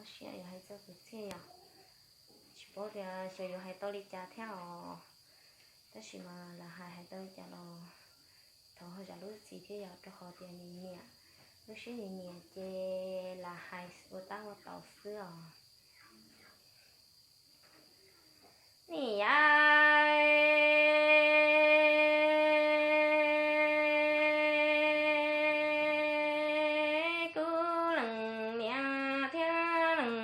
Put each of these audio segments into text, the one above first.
Siab yuav hais txog kwv txhiaj yom, tsis paub tias xyov yuav hais tau li cas thiab os. Tab sis mas lam hais hais tau li cas los thov ho zam lub txim thiab yom, rau qhov tias nyiam nyiam, lub siab nyiam nyiam ces lam hais ua tab ua tau xwb os. Nim yav kuv leej niam thiab leej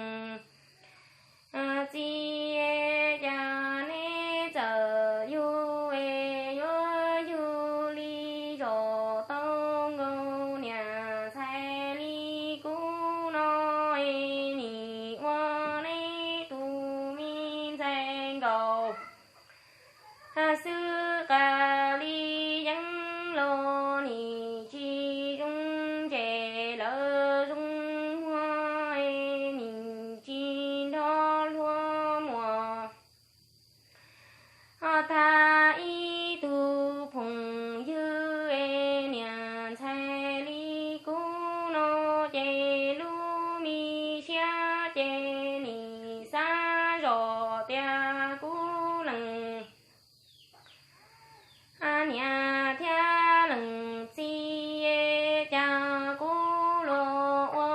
txiv, cas neb txawm yug es yuav yug li zaum tau nkaus niam ntxhais li kuv no, es nim ua neb tus me ntxhais nkaus xwb, qas li yeeb los nim tsis zoo ntses, lawv zoo muag es nim tsis nrog luag muas. Ho tag ib tug phooj ywg es niam ntxhais li kuv no, ces lub me siab ces nim xav zom tias kuv leej niam thiab leej txiv, cas kuv luag ua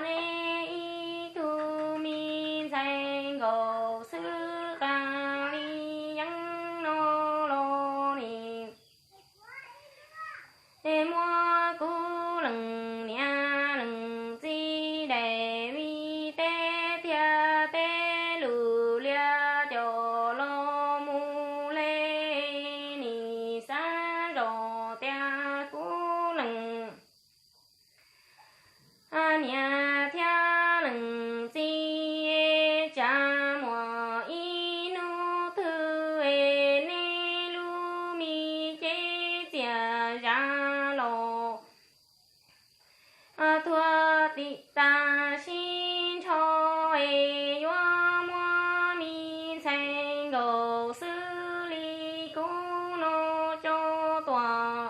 neb ib tug me ntxhais nkaus xwb, qas li yeeb no los nim muab kuv leej niam leej txiv daim vij teb thiab teb lus liab coj los mus li. Nim xav zom tias kuv leej niam thiab leej txiv, tsam muaj ib hnub twg es neb lub me cev txias zam los thuav tim tas sib ntsho, es yuav muab me ntxhais nkaus xwb li kuv no coj tuaj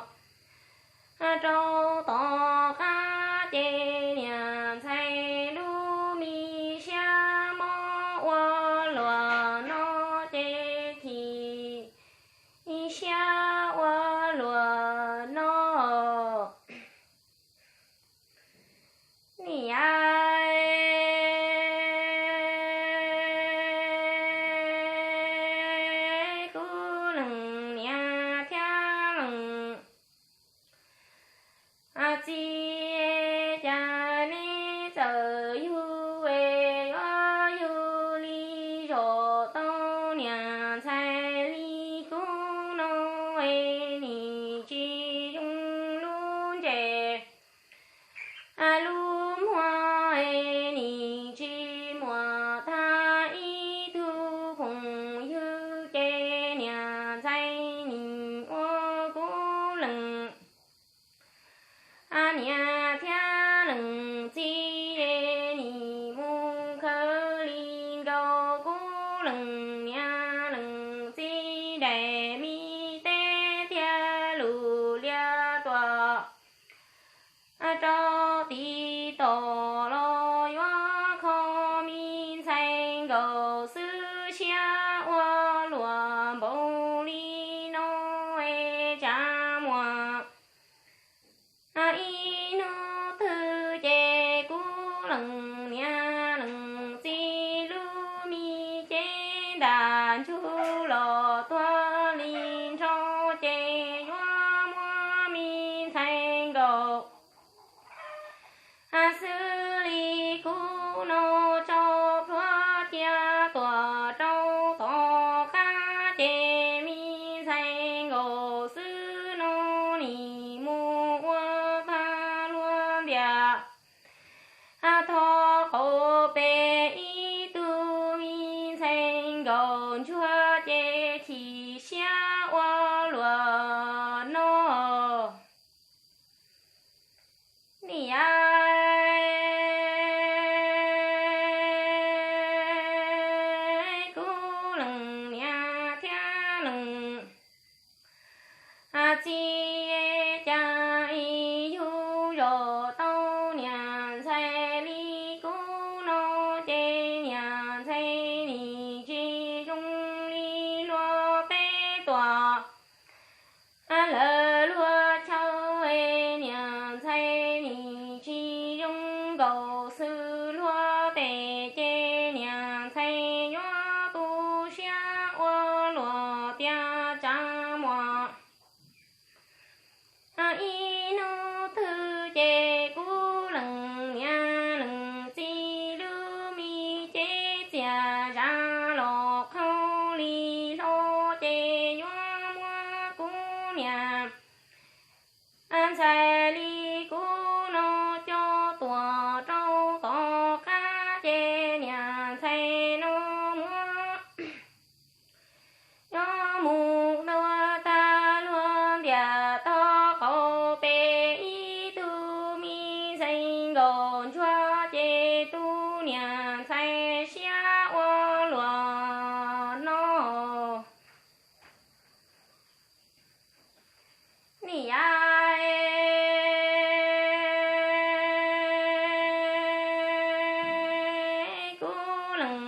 rau tom qab, ces niam ntxhais lub me siab mob ua luaj no, ces chim siab ua luaj no. Nim yav kuv leej niam thiab leej txiv, cas neb txawm yug es yuav yug li zaum tau niam ntxhais li kuv no, es nim tsis zoo lub ntses lub muag, es nim tsis muaj tag ib tug phooj ywg, ces niam ntxhais nim ua kuv leej niam thiab leej txiv, es nim mus khaws li nkaus kuv leej niam leej txiv daim vij teb thiab lus liab tuaj rau tim tod los yuav kho me ntxhais nkaus xwb, siab ua luaj npaum li no, es tsam muaj ib hnub twg ces kuv leej niam leej txiv lub me cev ntaj ntsug los tuag li nrho, ces yuav muab me ntxhais nkaus xwb li kuv no tso plhuav cia tuaj rau tom qab, ces me ntxhais nkaus xwb no nim mus ua tag luag ntiaj teb, thov qau pem ib tug me ntxhais nkaus ntsuag, ces chim siab ua luaj no. Nim yav kuv nkaus xwb luag tes ces niam ntxhais yuav tu siab ua luaj tias tsa muaj ib hnub twg ces kuv leej niam leej txiv lub me cev txias zam los qhau li hlo ces yuav muab kuv niam ntxhais li kuv no coj tuaj rau tom qab ces niam ntxhais no muab yuav mus dua tag luag ntiaj teb qaum pem ib tug me ntxhais nkaus ntsuag ces tus niam ntxhais siab ua luaj no. Niam, kuv leej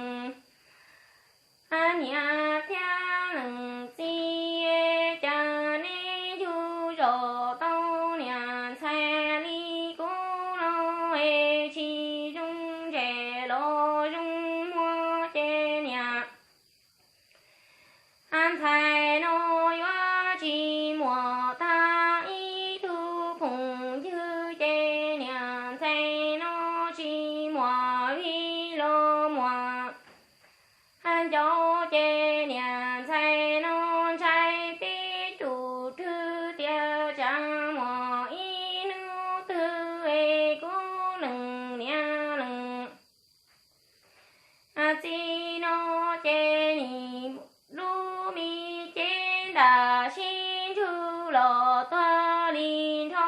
niam thiab leej txiv, cas neb yuav zam tau niam ntxhais li kuv no es tsis zoo ntse los zoo muag ces niam ntxhais no yuav tsis muaj tag ib tug phooj ywg ces niam ntxhais no tsis muaj vij los muaj ncaus ces niam ntxhais no ntshai peb tus rwg tias tsam muaj ib hnub twg es kuv leej niam leej txiv no ces nim lub me cev ntam sib ntsug los tuag li nrho.